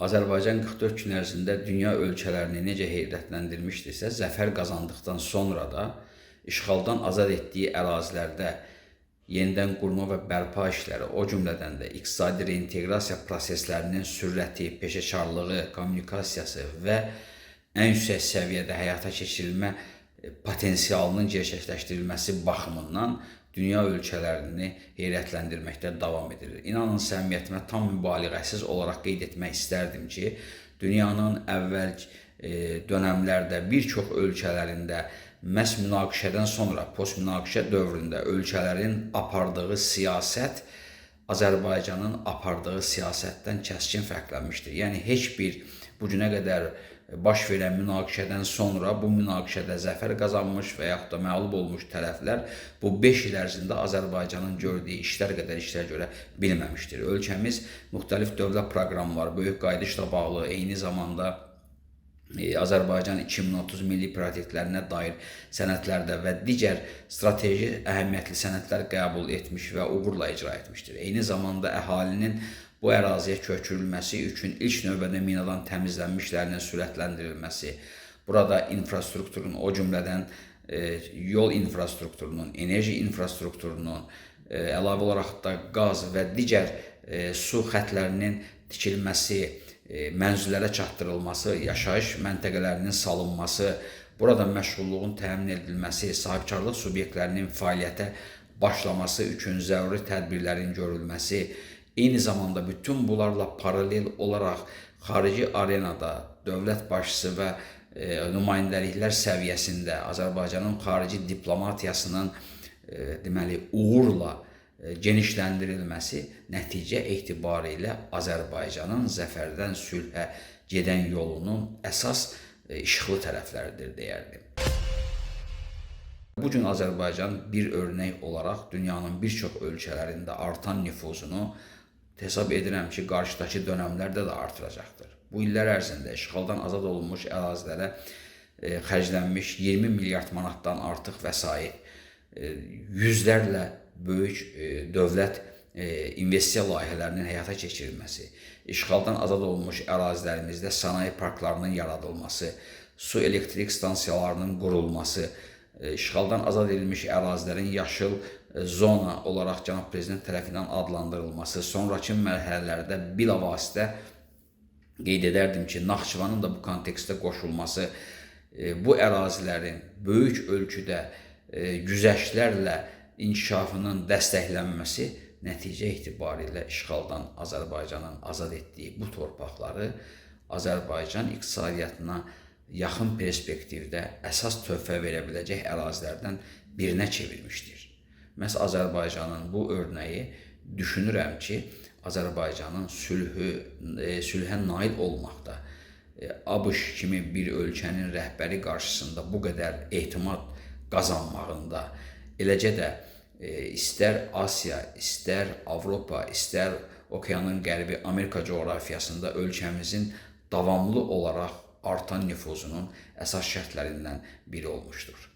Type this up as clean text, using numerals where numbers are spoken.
Azərbaycan 44 gün ərzində dünya ölkələrini necə heyrətləndirmişdirsə, zəfər qazandıqdan sonra da işğaldan azad etdiyi ərazilərdə yenidən qurma və bərpa işləri, o cümlədən də iqtisadi reinteqrasiya proseslərinin sürəti, peşəkarlığı, kommunikasiyası və ən yüksək səviyyədə həyata keçirilmə potensialının gerçəkləşdirilməsi baxımından dünya ölkələrini heyrətləndirməkdə davam edir. İnanın, səmimiyyətimə tam mübaliğəsiz olaraq qeyd etmək istərdim ki, dünyanın əvvəl dönəmlərdə bir çox ölkələrində məhz münaqişədən sonra, postmünaqişə dövründə ölkələrin apardığı siyasət Azərbaycanın apardığı siyasətdən kəskin fərqlənmişdir. Yəni heç bir bu günə qədər baş verən münaqişədən sonra bu münaqişədə zəfər qazanmış və yaxud da məğlub olmuş tərəflər bu 5 il ərzində Azərbaycanın gördüyü işlər qədər işlər görə bilməmişdir. Ölkəmiz müxtəlif dövlət proqramları, böyük qayıdışla bağlı, eyni zamanda Azərbaycan 2030 milli prioritetlərinə dair sənədlərdə və digər strateji əhəmiyyətli sənədlər qəbul etmiş və uğurla icra etmişdir. Eyni zamanda əhalinin bu əraziyə köçürülməsi üçün ilk növbədə minadan təmizlənmişlərinin sürətləndirilməsi, burada infrastrukturun, o cümlədən yol infrastrukturunun, enerji infrastrukturunun, əlavə olaraq da qaz və digər su xətlərinin tikilməsi, mənzillərə çatdırılması, yaşayış məntəqələrinin salınması, burada məşğulluğun təmin edilməsi, sahibkarlıq subyektlərinin fəaliyyətə başlaması üçün zəruri tədbirlərin görülməsi, eyni zamanda bütün bunlarla paralel olaraq xarici arenada dövlət başçısı və nümayəndəliklər səviyyəsində Azərbaycanın xarici diplomatiyasının deməli uğurla genişləndirilməsi nəticə etibarilə Azərbaycanın zəfərdən sülhə gedən yolunun əsas işıqlı tərəfləridir deyərdim. Bu gün Azərbaycan bir örnək olaraq dünyanın bir çox ölkələrində artan nüfuzunu hesab edirəm ki, qarşıdakı dönəmlərdə də artıracaqdır. Bu illər ərzində işğaldan azad olunmuş ərazilərə xərclənmiş 20 milyard manatdan artıq vəsait, yüzlərlə böyük dövlət investisiya layihələrinin həyata keçirilməsi, işğaldan azad olunmuş ərazilərimizdə sənaye parklarının yaradılması, su elektrik stansiyalarının qurulması, işğaldan azad edilmiş ərazilərin yaşıl zona olaraq cənab prezident tərəfindən adlandırılması, sonrakı mərhələlərdə bilavasitə qeyd edərdim ki, Naxçıvanın da bu kontekstə qoşulması, bu ərazilərin böyük ölçüdə güzəştlərlə inkişafının dəstəklənməsi nəticə etibarilə işğaldan Azərbaycanın azad etdiyi bu torpaqları Azərbaycan iqtisadiyyatına yaxın perspektivdə əsas töhfə verə biləcək ərazilərdən birinə çevirmişdir. Məhz Azərbaycanın bu örnəyi düşünürəm ki, Azərbaycanın sülhə nail olmaqda ABŞ kimi bir ölkənin rəhbəri qarşısında bu qədər etimad qazanmağında, eləcə də istər Asiya, istər Avropa, istər okeanın qərbi Amerika coğrafiyasında ölkəmizin davamlı olaraq artan nüfuzunun əsas şərtlərindən biri olmuşdur.